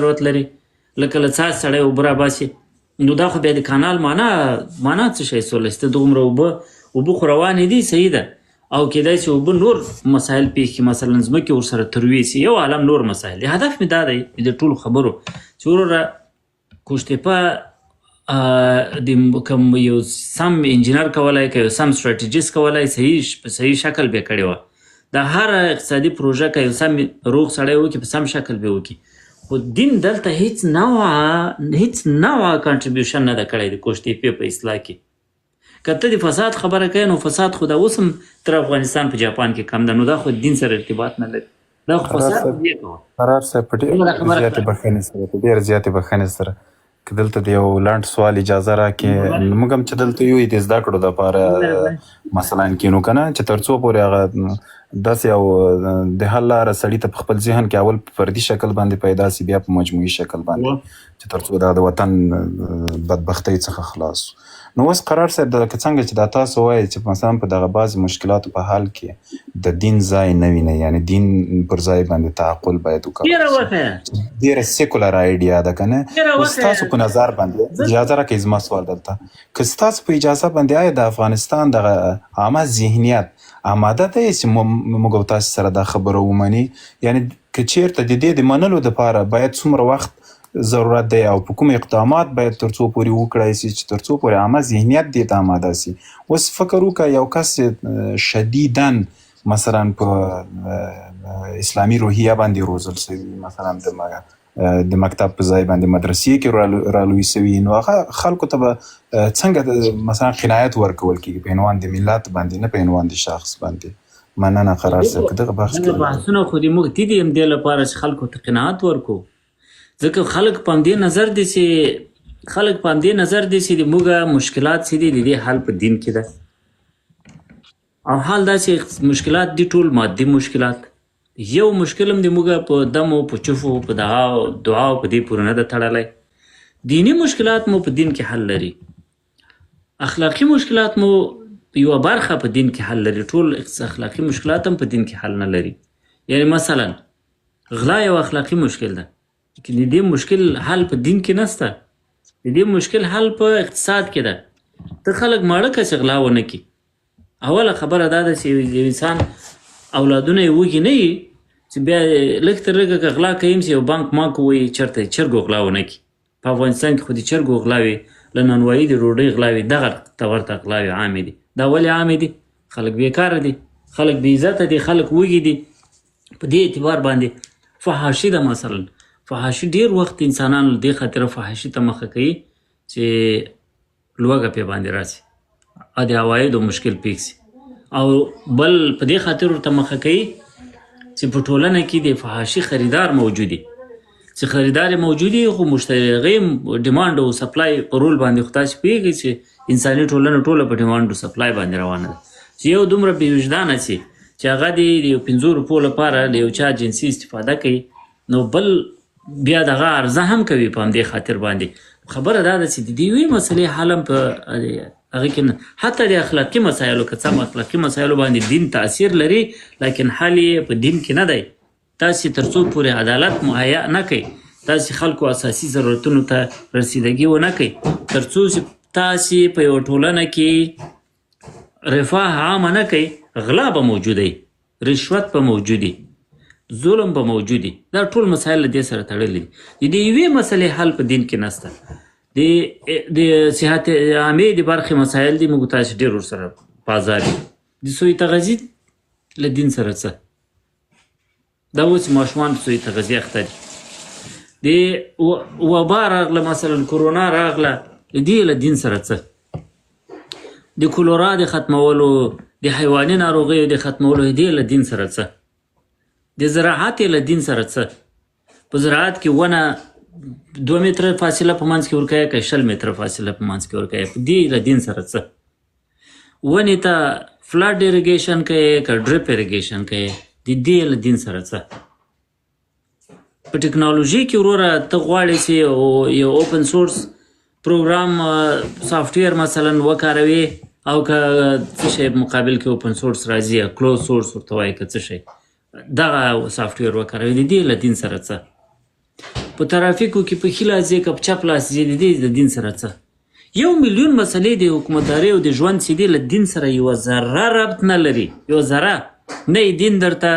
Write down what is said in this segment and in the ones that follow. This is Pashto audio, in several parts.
ضرورت لري، لکه له څاه سړی اوبه راباسي. نو دا خو بیا د کانال معنا څه شی سوله چې ته دغومره اوبه خو روانې دي، صحیح ده، او کېدای شي اوبه نور مسایل پېښ کړي، مثلا ځمکې ورسره تروې شي، یو عالم نور مسایل دي. هدف مې دا دی د ټولو خبرو چې وروره قوشتېپه د کوم یو سم انجینر کولای، که یو سم سټراټیجیست کولای، صحیح په صحیح شکل به کړې وه. دا هر اقتصادي پروژه که یو سم روغ سړی وکړي، په سم شکل به وکړي. خو دین دلته هیڅ نوع contribution نه ده کړی د قوشتېپې په اصلاح کې. که ته د فساد خبره کوې، نو فساد خو دا اوس هم تر افغانستان په جاپان کې کم ده، نو دا خو دین سره ارتباط نه لري. دا خو قرار فساد صاحب دی کوه. قرار صاحب، په ډېر دا خبره زیاتې بخښنې سره، په ډېر زیاتې بخښنې سره، که دلته د یو لنډ سوال اجازه راکې. موږ هم چې دلته یو د زده کړو دپاره مثلا کینو که نه، چې تر څو پورې هغه داسې یو د حل لاره سړي ته په خپل ذهن کې اول په فردي شکل باندې پیدا سي، بیا په مجموعي شکل باندې، چې تر څو دا د وطن بدبختۍ څخه خلاص سو. نو اوس قرار صاحب، دا که څنګه چې دا تاسو وایئ چې مثلا په دغه بعضې مشکلاتو په حل کې د دین ځای نه وینئ، یعنی دین پر ځای باندې تعقل باید وکارول ډېره سي، وښیه. ډېره secular idea ده که نه؟ ډېره اوس ستاسو وښیه. په نظر باندې، اجازه راکړئ زما سوال دلته، که ستاسو په اجازه باندې، آیا د افغانستان دغه عامه ذهنیت آماده دی چې موږ او تاسو سره دا خبره ومني؟ یعنی که چیرته د دې د منلو دپاره باید څومره وخت ضرورت دی او په کوم اقدامات باید تر څو پورې وکړای سي چې تر څو پورې عامه ذهنیت دې ته آماده سي؟ اوس فکر وکړه، یو کس شدیداً مثلا په اسلامي روحیه باندې روزل سوي، مثلا د مکتب په ځای باندې مدرسې کې رالوی سوي، نو هغه خلکو ته به څنګه مثلا قناعت ورکول کیږي په عنوان د ملت باندې، نه په عنوان د شخص باندې؟ مننه قرار صاحب، که دغه بحث دغه کې بحثونه خو دې موږ دي همدې لپاره چې خلکو ته قناعت ورکو، ځکه خلک په همدې نظر دي چې د موږ مشکلات چې دي، د دې حل په دین کې ده. او حال دا چې مشکلات دي ټول مادي مشکلات، یو مشکل هم د موږ په دمو، په چفو، په دعا په دې پورې نه ده تړلی. دیني مشکلات مو په دین کې حل لري، اخلاقي مشکلات مو یوه برخه په دین کې حل لري، ټول اخلاقي مشکلات هم په دین کې حل نه لري. یعنی مثلا غلا یو اخلاقي مشکل ده، لیکن د دې مشکل حل په دین کې نسته، د دې مشکل حل په اقتصاد کې ده. ته خلک ماړه که چې غلا ونه کړي. اوله خبره دا ده چې یو انسان اولادونه یې وږي نه وي، چې بیا لږ تر لږه که غلا کوي هم چې یو بانک مانک ووایي چېرته چرګو غلا ونه کړي. په افغانستان کې خو د چرګو غلاوې، له نانوایي د ډوډۍ غلاوې، دغه ته ورته غلاوې عامې دي. دا ولې عامې دي؟ خلک بېکاره دي، خلک بې عزته دي، خلک وږي دي. په دې اعتبار باندې فحاشي ده. مثلا فحاشي ډېر وخت انسانان له دې خاطره فحاشي ته مخه کوي چې لوږه پرې باندې راسي او د عوایدو مشکل پېښ سي، او بل په دې خاطر ورته مخه کوي چې په ټولنه کې د فحاشي خریدار موجود دي، چې خریدار یې موجود دي، خو مشتري هغې demand او supply په رول باندې. خو تاسې پوهېږئ چې انساني ټولنه ټوله په demand او supply باندې روانه ده، چې یو دومره بې وجدانه سي چې هغه دې د یو 5 روپو لپاره له یو چا جنسي استفاده کوي، نو بل بیا دغه عرضه هم کوي په همدې خاطر باندې. خبره دا ده چې د دې یوې مسئلې حل هم په هغه کې نه، حتی د اخلاقي مسایلو، که څه هم اخلاقي مسایلو باندې دین تاثیر لري، لیکن حل یې په دین کې نه دی. تاسې تر څو پورې عدالت مهیا نه کړئ، تاسې خلکو اساسي ضرورتونو ته رسیدګي ونه کړئ، تر څو چې تاسې په یوه ټولنه کې رفاه عامه نه کړئ، غلا به موجوده وي، رشوت به موجود وي، ظلم به موجود وي. دا ټول مسایل له دې سره تړلي دي. د دې یوې مسئلې حل په دین کې نسته. د صحت عامې د برخې مسایل دي، موږ تاسې ډېر ورسره په عذاب یو. د سوء تغذي له دین سره څه؟ دا اوس ماشومان په سوء تغذي اخته دي. د وبا راغله، مثلا کرونا راغله، د دې له دین سره څه؟ د کولرا د ختمولو، د حیواني ناروغیو د ختمولو، د دې له دین سره څه؟ د زراعت له دین سره څه؟ په زراعت کې ونه 2 متره فاصله په منځ کې ورکوي که 20 متره فاصله په منځ کې ورکوي، په دې له دین سره څه؟ ونې ته flood irrigation کوي که drip irrigation کوي، د دې له دین سره څه؟ په ټکنالوژي کې وروره ته غواړې چې یو open source program software مثلا وکاروې، او که څه شی مقابل کې open source راځي یا closed source ورته وایي که څه شی، دغه software وکاروې، د دې له دین سره څه؟ په ترافیکو کې په ښي لاس ځې که په چپ لاس ځې، د دې د دین سره څه؟ یو میلیون مسلې د حکومتدارۍ او د ژوند چې دي، له دین سره یوه ذره ربط نه لري، یوه ذره. نه یې دین درته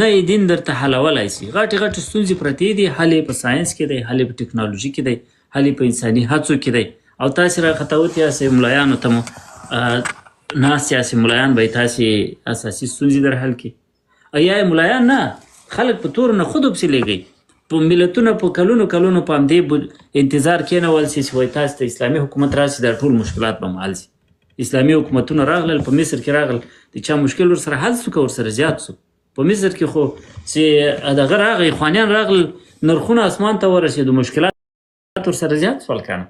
نه یې دین درته حلولای شي. غټې غټې ستونزې پرتې دي، حل یې په ساینس کې دی، حل یې په ټکنالوژي کې دی، حل یې په انساني هڅو کې دی. او تاسې راختوتي یاست، ملایانو ته مو ناست یاست، ملایان به یې تاسې اساسي ستونزې در حل کړي. او یا یې ملایان نه، خلک په تورو نخودو پسې لېږئ. په ملتونه په کلونو کلونو په همدې انتظار کېنول شي چې وایي تاسې ته اسلامي حکومت راشي، دا ټول مشکلات به مو حل شي. اسلامي حکومتونه راغلل، په مصر کې راغل، د چا مشکل ورسره حل شو که ورسره زیات شو؟ په مصر کې خو چې دغه راغی، اخوانیان راغلل، نرخونه اسمان ته ورسېدو، مشکلات ورسره زیات شول که نه؟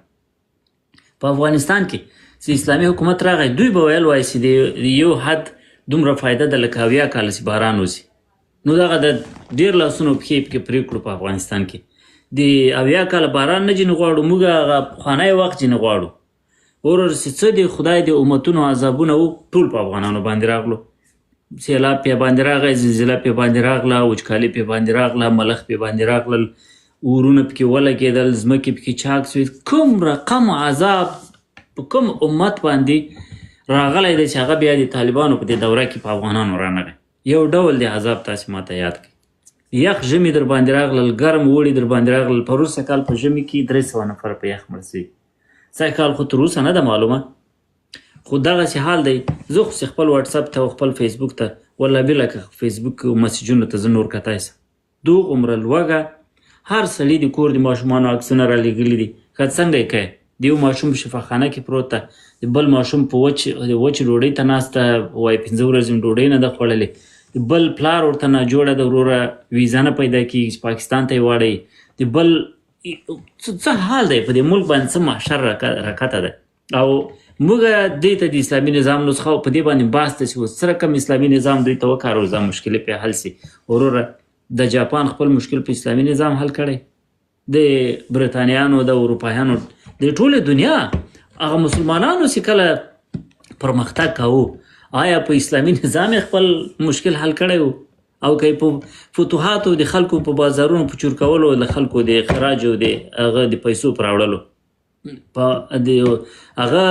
په افغانستان کې چې اسلامي حکومت راغی، دوی به ویل وای چې د یو حد دومره فایده ده لکه 70 کاله چې باران وشي. نو دغه د ډېر لاسونو پښې پکې پرې کړو. په افغانستان کې د 70 کاله باران نه ځینې غواړو، موږ هغه پخوانی وخت ځینې غواړو. ورور چې څه د خدای د امتونو عذابونه وو، ټول په افغانانو باندې راغلو. سیلاب پې باندې راغی، زلزله پې باندې راغله، وچکالي پې باندې راغله، ملخ پې باندې راغلل، اورونه پکې ولګېدل، ځمکې پکې چاک سوې. کوم رقم عذاب په کوم امت باندې راغلی دی چې هغه بیا د طالبانو په دې دوره کې په افغانانو رانغی؟ یو ډول د عذاب تاسې ماته یاد کړئ. یخ ژمي در باندې راغلل، ګرم اوړي در باندې راغلل. پروسه کال په ژمي کې 300 نفره په یخ مړه سوي. سږ کال خو تر اوسه نه ده معلومه، خو دغسې حال دی. زه خو چې خپل واتساپ ته او خپل فیسبوک ته، والله بالله که فیسبوک مسیجونو ته زه نور کتای سم، دغومره لوږه، هر سړي د کور د ماشومانو عکسونه رالیږلي دي. که څنګه یې کوې؟ د یو ماشوم په شفاخانه کې پروت ده، د بل ماشوم په وچ د وچې ډوډۍ ته ناست ده، وایي 5 ورځې مې ډوډۍ نه ده خوړلې. د بل پلار ورته ناجوړه ده، وروره، ویزه نه پیدا کېږي چې پاکستان ته یې واړوي. د بل څه حال دی په دې ملک باندې، څه محشر راکته ده. او موږ دې ته د اسلامي نظام نسخه او په دې باندې بحث ته چې اوس څه رقم اسلامي نظام دوی ته وکارول، دا مشکلې پرې حل سي. وروره، د جاپان خپل مشکل په اسلامي نظام حل کړی، د برېټانیانو، د اروپایانو، د ټولې دنیا هغه مسلمانانو چې کله پرمختګ کاوه، آیا په اسلامي نظام یې خپل مشکل حل کړی و او که په فتوحاتو، د خلکو په بازارونو په چور کولو، د خلکو د خراج او د هغه د پیسو پر راوړلو؟ په د هغه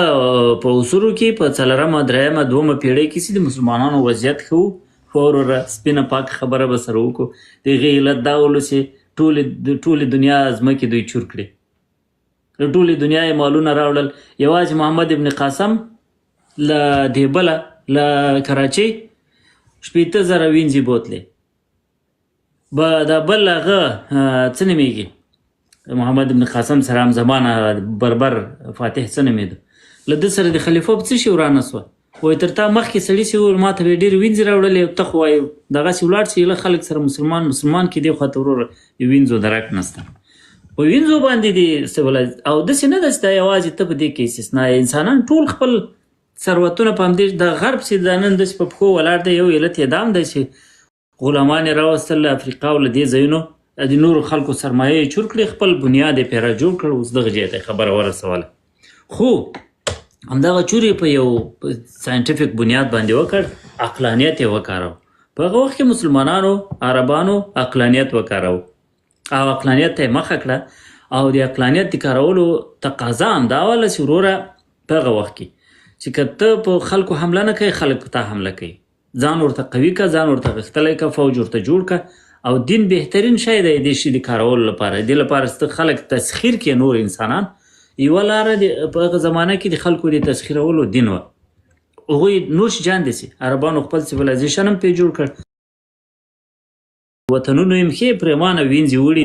په اصولو کې په څلورمه، درېیمه، دومه پیړۍ کې چې د مسلمانانو وضعیت ښه و، خو وروره سپینه پاکه خبره به سره وکړو، د هغې علت دا ولو چې د ټولې دنیا ځمکې دوی چور کړې، له ټولې دنیا یې مالونه راوړل. یوازې محمد ابن قاسم له دیبله، له کراچۍ 60,000 وینځې بوتلې. به دا بل هغه څه نومېږي، محمد ابن قاسم سره هم زمانه بربر فاتح څه نومېده، له ده سره د خلیفه په څه شي ورانه سوه؟ وایي تر تا مخکې سړي چې وویل ما ته به یې ډېرې وینځې راوړلې، ته خو وایي دغسې ولاړ شي له خلک سره مسلمان مسلمان کې دې خوا ته وروره د وینځو درک نسته. په وینځو باندې دي سیولایز. او داسې نه ده چې دا یوازې ته په دې کې استثنا یې، انسانان ټول خپل ثروتونه په همدې د غرب چې دا نن داسې په پښو ولاړ دی، یو علت یې دا هم دی چې غلامان یې راوستل له افریقا او له دې ځایونو، د نورو خلکو سرمایه یې چور کړې، خپل بنیاد یې پرې را جوړ کړ، اوس دغه ځای ته یې خبره ورسوله. خو همدغه چور یې په یو scientific بنیاد باندې وکړ، عقلانیت یې وکاراوه. په هغه وخت کې مسلمانانو عربانو عقلانیت وکاراوه او عقلانیت ته یې مخه کړه. او د عقلانیت د کارولو تقاضا هم دا وه چې وروره په هغه وخت کې چې که ته په خلکو حمله نه کوې، خلک په تا حمله کوي. ځان ورته قوي که، ځان ورته غښتلی که، فوج ورته جوړ که. او دین بهترین شی دی دې شي د کارولو لپاره، دې لپاره چې ته خلک تسخیر کړې نور انسانان. یوه لاره په هغه زمانه کې د خلکو د تسخیرولو دین وه. هغوی نوش جان دي چې عربانو خپل civilization هم پرې جوړ کړ، وطنونو یې ښې پرېمانه وینځې وړي.